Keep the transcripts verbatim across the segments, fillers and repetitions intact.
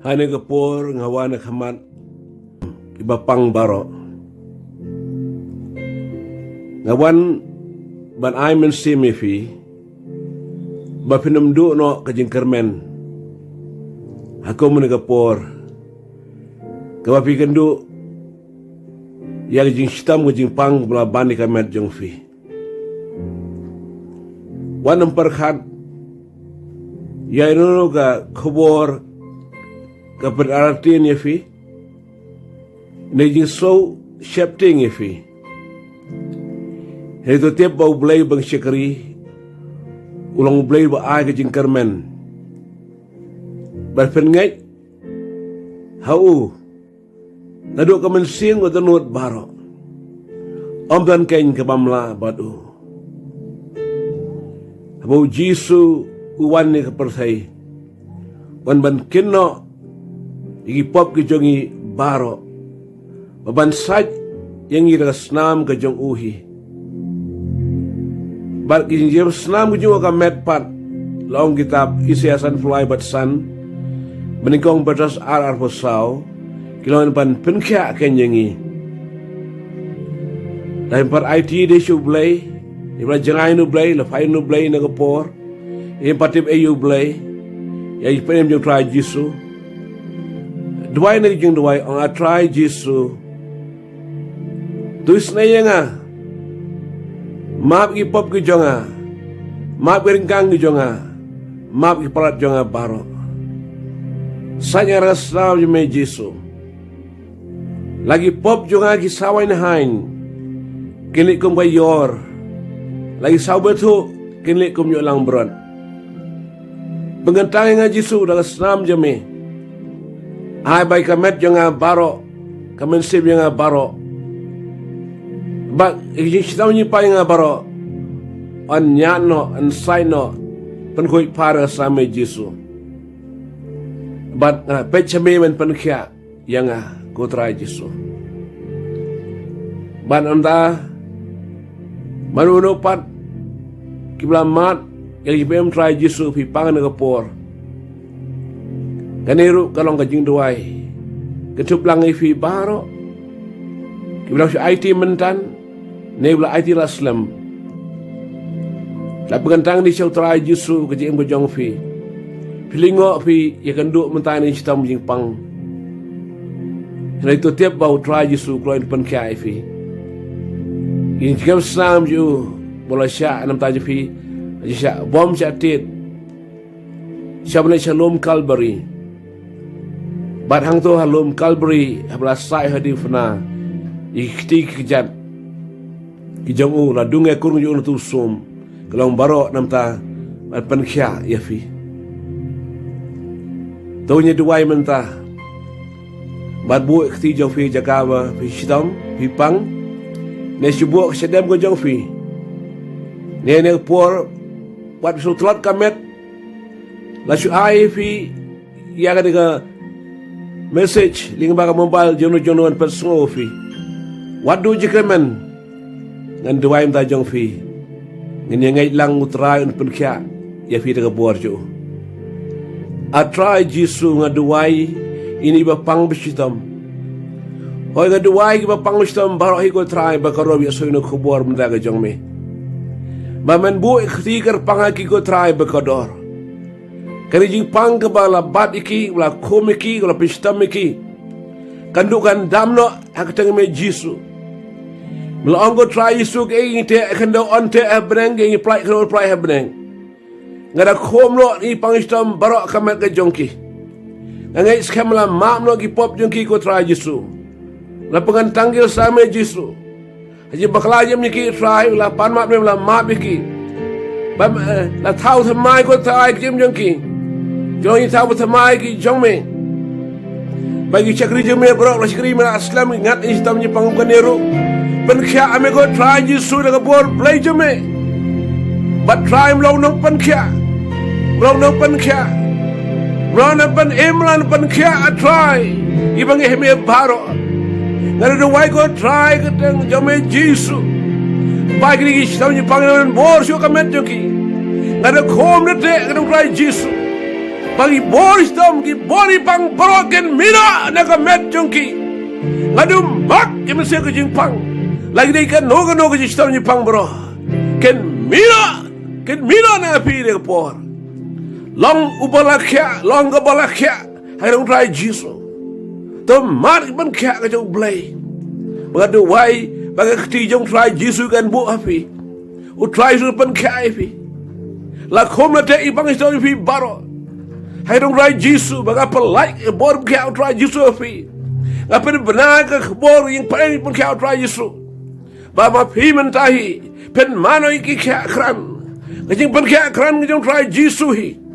Ane ka por nga wan ha khmat ki bapang baroh. Nga wan ban ai mynsiem ïa phi ba phin ym duh noh ka jingkyrmen ha kum kane ka por, kaba phi kynduh ïa ka jingshitom ka jingpang ba la ban ïa ka met jong phi. Wat nym pyrkhat ïa ino ka khubor ka pynartatien ïa phi, ne jingsngewsheptieng ïa phi. Hynrei to tip ba U Blei ba ngi shakri u long U Blei ba ai ka jingkyrmen. Bad phin ngeit ha u naduh ka mynsiem ka dohnud baroh. Ym don keiñ ka bym lah bad u. Haba U Jisu u wan ïa ka pyrthei, u wan ban kynnoh ïa ki pop ki jong ngi baroh, ba ban sait ïa ngi da ka snam ka jong u hi. Bad ki jingim snam ka jong u ka met pat, la ong kitab Isaïah sanphew lai bad san, banyngkong Petros ar arphew saw, ki long ban pynkhiah keiñ ïa ngi. La pynpat aiti de sha U Blei, ïa ba la jngai na U Blei, la phai na U Blei na ka por, ïa pynpat tip ei ïa U Blei, ïa i pynim jong U Trai Jisu. Duwai na ka jingduwai, ong A Trai Jisu, to isynei ïa nga. Map ki pop ki jong nga. Map ki ryngkang ki jong nga. Map ki palat jong nga baroh. Sait ïa nga da ka snam jong me Jisu. La ki pop jong nga ki sa waiñhaiñ, kin leit kum ka ïor. La ki saw bthuh, kin leit kum ïoh langbrot. Pynkyntang ïa nga Jisu da ka snam jong me. Ai ba ïa ka met jong nga baroh, ka mynsiem jong nga baroh, bad ïa ka jingshitom jingpang jong nga baroh, yn ñiah noh, yn sait noh, pynkhuid phar da ka snam me Jisu. Bad nga peit sha me men pynkhiah ïa nga, ko Trai Jisu. Bad ynda mano mano pat kiba la mad ïa ka jingpynim Trai Jisu, phi pang ha kane ka por. Kane ruh ka long ka jingduwai kynthup lang ïa phi baroh kiba la shu aiti mynta, ne ba la aiti la slem. La pynkyntang ïa phi sha U Trai Jisu ka jingim ka jong phi. Phi lyngngoh phi ïakynduh mynta ïa ka jingshitom jingpang. Hynrei to tip ba U Trai Jisu u kloi ban pynkhiah ïa phi. Ïa ka jingim snam jong u ba la shah na ka bynta jong phi, la shah bom shah tied sha ban leit sha lum Kalbari. Bad hangto ha lum Kalbari, haba la sait ha diengphna ïa ki kti ki kjat ki jong u, la dung ïa ka kur jong u na utu u sum, ka long baroh na ka bynta ban pynkhiah ïa phi. To ngin ïa duwai mynta. Bad buh ïa ka kti jong phi ha ka jaka ba phi shitom, phi pang, ne shu buh ka shadem ka jong phi. Ne ha kane ka por, wat shu tlot ka met, la shu ai ïa phi ïa kane ka message lyngba ka mobile jong no jong no, ngan pynsngew ïa phi. Wat duh jingkyrmen. Ngan duwai mynta jong phi. Ngan ïa ngeit lang U Trai un pynkhiah ïa phi da ka bor jong u. A Trai Jisu, nga duwai ïa ine i bapang bashitom. Hooid, nga duwai ïa ki bapang bashitom baroh hi, ko Trai, ba kordor, ïa sngewthuh ïa ka khubor mynta ka jong me. Ba men buh ïa ka kti kyrpang ha ki, ko Trai, ba kordor. Kane ka jingpang kaba la bat ïa ki, ba la khum ïa ki, ba la pynshitom ïa ki, kan duh kan dam noh ha ka kyrteng me Jisu. Me la ong, ko Trai Jisu, kaei ngi teh ha khyndew yn teh ha bneng, kaei ngi pynlait ha khyndew yn pynlait ha bneng. Nga da khum noh ïa ki bapang shitom baroh ha ka met ka jong ki. Nga ngeit skhem ba la map noh ki pop jong ki, ko Trai Jisu. La pynkyntang ki la snam me Jisu. Ha ka jingbakla jong me ïa ki, Trai, la pan map me, la map ïa ki. Ba, eh, la thaw thymmai, ko Trai, ka jingim jong ki. Jong ngi thaw thymmai ki jong me. Ba ki shakri jong me baroh la shakri me la slem, ngat ïa ki shitom jingpang kum kane ruh. Pynkhiah ïa me, ko Trai Jisu, da ka bor Blei jong me. Bad Trai, me long u nongpynkhiah. Me long u nongpynkhiah. Me long u nongpynim, me long u nongpynkhiah, a Trai. Ïa kiba ngeit ha me baroh. Nga da duwai, ko Trai, ha ka kyrteng jong me Jisu. Ba kine ki shitom jingpang, ngan bor shuh ka met jong ki. Nga da khum da teh ha ka kyrteng Trai Jisu. Ba ki bor shitom, ki bor jingpang baroh kin mih noh na ka met jong ki. Nga duh mak ki mynsiem ka jingpang. La ki dei kano kano ka jingshitom jingpang baroh kin mih noh, kin mih noh na phi ha kane ka por. Long uba la khiah, long kaba la khiah ha ka kyrteng U Trai Jisu. To mad ki pynkhiah ka jong U Blei. Ba nga duwai ba ka kti jong U Trai Jisu kan buh ha phi. U Trai Jisu pynkhiah ïa phi. La khum la teh i pang i shisha ïa phi baroh. Ha ka kyrteng U Trai Jisu ba nga pynlait ka bor pynkhiah U Trai Jisu ha phi. Nga pynbna ka bor ïing pynkhia U Trai Jisu. Ba ma phi mynta hi phin mano ïa ki khiah krat. Ka jingpynkhiah krat ka jong U Trai Jisu hi.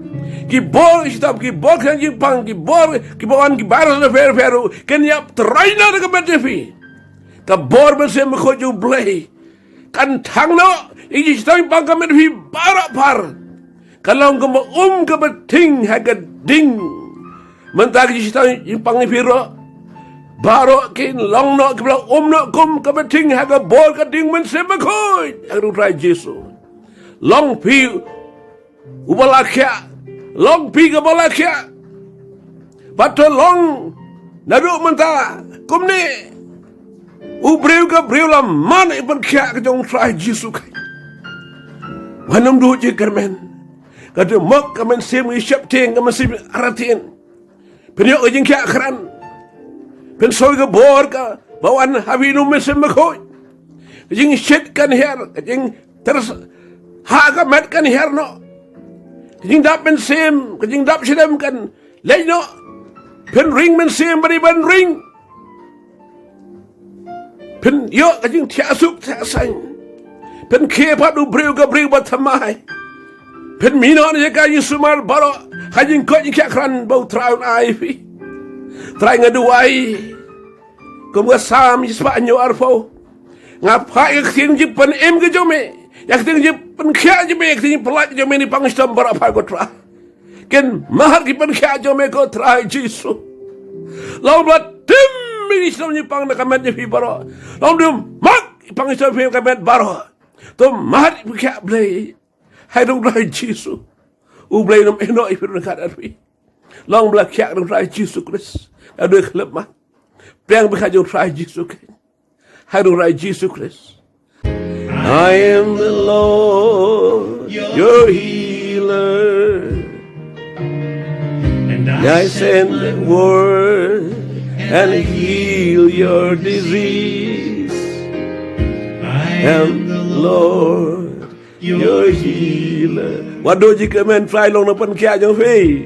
Ki bor ki shitom, ki bor ki jingpang, ki bor ki ba wan ki virus na pher pher ruh kin ïap trai na ka met jong phi. Ka bor Mynsiem Bakhuid jong U Blei kan thang noh ïa ki shitom pang ka met phi baroh phar. Ka long ka ma um kaba thing ha ka ding. Mynta ki shitom pang ïa phi ruh baroh kin long noh kiba la um noh kum kaba thing ha ka bor ka ding Mynsiem Bakhuid ha ka kyrteng U Trai Jisu. Long phi uba la khiah, long phi kaba la khiah. Bad to long naduh mynta kumne. U briew ka briew la mad ïa ka pynkhiah ka jong U Trai Jisu Khrist. Wat nym duh jingkyrmen. Ka dei mok ka mynsiem ngi sheptieng, ka mynsiem artatien. Phin ïoh ka jingkhiah krat. Phin soi ka bor kaba wan ha phi na u Mynsiem Bakhuid. Ka jingshit kan hiar, ka jingtyrsa ha ka met kan hiar noh. Ka jingdap mynsiem, ka jingdap shadem kan leit noh. Phin ring mynsiem ba dei ban ring. Phin ïoh ka jingthiah suk thiah saiñ. Phin khie pat u briew ka briew ba thymmai. Phin mih noh na ka jingsumar baroh ka jingkoit jingkhiah krat ba U Trai un ai phi. Trai nga duwai. Kum ka Salm shispah hynñiew arphew. Nga phah ïa ka ktien jingpynim ka jong me, ïa ka ktien jingpynkhiah jong me, ïa ka ktien jingpyllait jong me na ki pang shitom baroh phar ko Trai. Kin mad ki pynkhiah jong me ko Trai Jisu. Long ba tim ïa ki shitom jingpang na ka met jong phi baroh. Long ba mat ki pang shitom phi na ka met baroh. To mad ki pynkhiah Blei. Ha ka kyrteng U Trai Jisu. U Blei un ïehnoh ïa phi ruh ryngkat bad phi. Long ba la khiah ka kyrteng U Trai Jisu Khrist. Nga duwai khlem mad. Pdiang bynta ka jong U Trai Jisu Khrist. Ha ka kyrteng U Trai Jisu Khrist. I am the Lord, your healer. And I send the word and heal your disease. I am the Lord, your healer. Wat duh jingkyrmen, Trai long na ka pynkhiah jong phi.